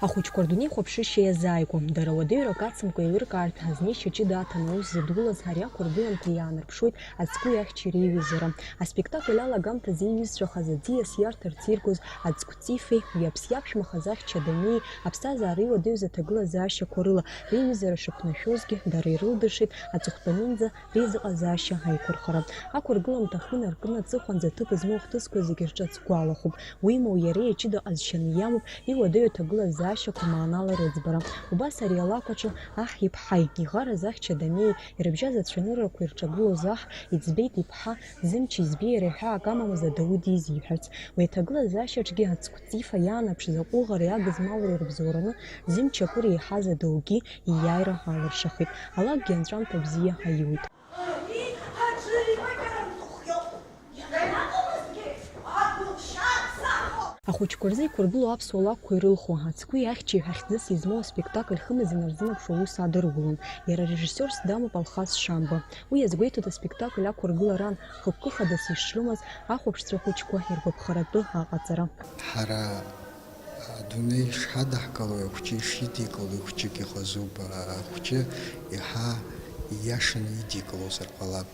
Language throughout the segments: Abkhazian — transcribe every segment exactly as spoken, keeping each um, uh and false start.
Ахәыҷқәа рдунеихәаԥшышьа иазааигәам, дара уадаҩрак ацымкәа еилыркаартә азнеишьа ҷыда аҭаны аус зыдулаз ари ақәыргыламҭа иаанарԥшуеит ацгәи ахьчеи реиҩызара. Аспектакль алагамҭазы иҩызцәахаз аӡиас иарҭарц иргоз ацгә Ҵифеи уи аԥсиаԥшәмахаз ахьча Дамеи аԥсҭазаара иуадаҩыз аҭагылазаашьақәа рыла реиҩызара шықәнашәозгьы дара ирылдыршеит аҵыхәтәанынӡа реизыҟазаашьа аиқәырхара. Ақәыргыламҭа ахы наркны аҵыхәанӡа аҭыԥ змоу ахҭысқәа зегьы рҿы ацгәы алахәуп. Уимоу, иара иаҷыда ҟазшьаны иамоуп, иуадаҩу аҭагылазаашьақәа маанала рыӡбара. Убас ари алакә аҿы аҳ иԥҳаи, иӷарыз ахьча Дамеи, ирыбжьаз ацәаныррақәа ирҿагылоз аҳ, иӡбеит иԥҳа, зымч избеи иара ҳәа акы амамыз адау дизиҳәарц. Уи аҭагылазаашьаҿгьы ацгә Ҵифа иаанаԥшыз аҟәыӷареи агызмалреи рыбзоураны зымч акыр еиҳаз адаугьы ииааира алыршахеит. Алакәгьы анҵәамҭа бзиа аиуит. Ахәыҷқәа рзы иқәыргылоу аԥсуа лакәқәа ирылху, ацгәи ахьчеи ҳәа хьӡыс измоу аспектакль хымз инарзынаԥшуа аус адырулон. Иара арежиссиорс дамоуп Алхас Шамба. Уи иазгәеиҭоит аспектакль ақәыргыларан хықәкы хадас ишрымаз ахәаԥшцәа хәыҷқәа иргәаԥхаратәы аҟаҵара. Ҳара адунеи шҳадаҳкылои ахәҷы ишидикылои хәҷык иҟазоуп, ахәҷы еиҳа ииашаны идикылозар ҟалап,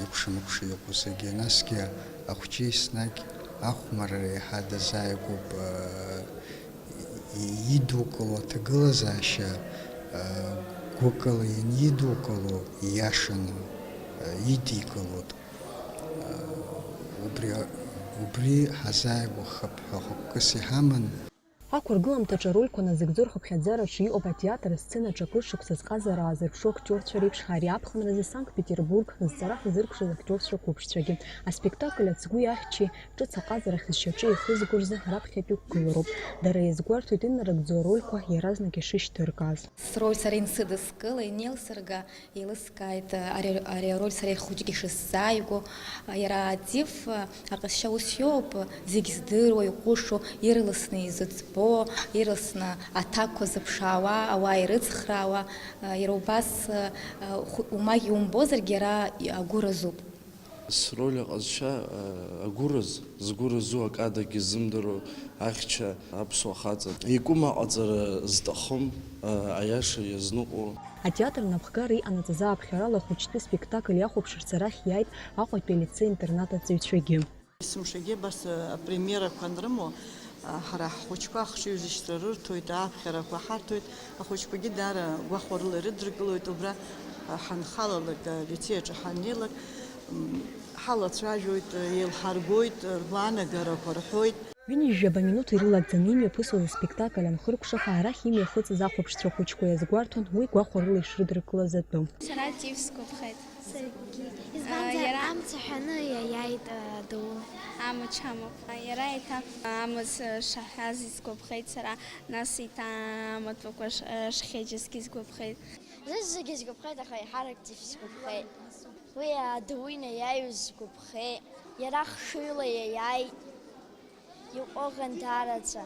икәша-мыкәша иҟоу зегьы. Насгьы ахәҷы еснагь ахәмарра еиҳа дазааигәоуп, идукыло аҭагылазаашьа, гәыкала ианидукыло, ииашаны идикылоит. Убри, убри ҳазааигәахап ҳәа хықәкыс иҳаман. Ақәыргыламҭаҿы арольқәа назыгӡо рхыԥхьаӡараҿы иҟоуп атеатр асценаҿы акыр шықәса зҟазара аазырԥшу актиорцәа реиԥш, ари аԥхынразы Санкт-Петербург зҵара ҳзыркәшаз актиорцәа қәыԥшцәагьы. Аспектакль ацгәи ахьчеи ҿыц аҟазара ахьшьаҿы еихызго рзы раԥхьатәи қәгылароуп. Дара иазгәарҭоит инарыгӡо арольқәа иаразнак ишышьҭыркааз. Сроль сара инсыдыскылеит, инеилсырга, еилыскааит, ари, ари ароль сара ихәыҷык ишысзааигәоу. Иара Ҵиф аҟазшьа ус иоуп, зегь здыруа, иҟәышу, ирласны изыӡбо, ирласны аҭакқәа зыԥшаауа, ауаа ирыцхраауа, иара убас хә-, умагь иумбозаргь иара агәы разуп. Сроль аҟазшьа, агәы раз-, згәы разу акы адагьы ззымдыруа ахьча аԥсуа хаҵа. Игәым аҟаҵара зҭахым, аиаша иазныҟәо. Атеатр напхгара иҟанаҵаз ааԥхьарала ахәыҷтәы спектакль иахәаԥшырц арахь иааит Аҟәатәи алицеи-интернат аҵаҩцәагьы. Есымшагьы абас апремиерақәа анрымоу, ҳара ҳхәыҷқәа ахшыҩзышьҭра рырҭоит, ааԥхьарақәа ҳарҭоит, ахәыҷқәагьы даара гәахәарыла ирыдыркылоит, убра ҳанхалалак, алицеи аҿы ҳаннеилак, м, ҳалацәажәоит, еилҳаргоит, ргәаанагарақәа рҳәоит. Ҩынҩажәаба минуҭ ирылаӡаны имҩаԥысуаз аспектакль анхыркәшаха, арахь имҩахыҵыз ахәаԥшцәа хәыҷқәа иазгәарҭон уи гәахәарыла ишрыдыркылаз атәы. Сара Ҵиф сгәаԥхеит. Саргьы. Избанзар, иара амца ҳәаны иаиааит, а, адау. Амч амоуп. Иара еиҭа амаҵ шаҳәаз исгәаԥхеит сара, нас еиҭа амаҭәақәа ш-, шхьеиџьызгьы сгәаԥхеит. Зегь-зегьы сгәаԥхеит, аха еиҳарак Ҵиф сгәаԥхеит. Уи адау инаиааиуаз сгәаԥхеит. Иара хшыҩла иаиааит. Иҟәыӷан даараӡа.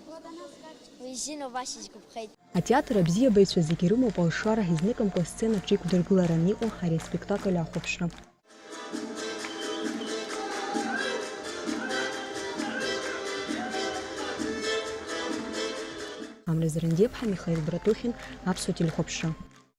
Уи изин убас исгәаԥхеит. Атеатр абзиабаҩцәа зегьы ирымоуп алшара, изныкымкәа асценаҿ иқәдыргыларан иҟоу ари аспектакль ахәаԥшра. Амра Зырандиаԥҳа, Михаил Братухин, Аԥсуа телехәаԥшра.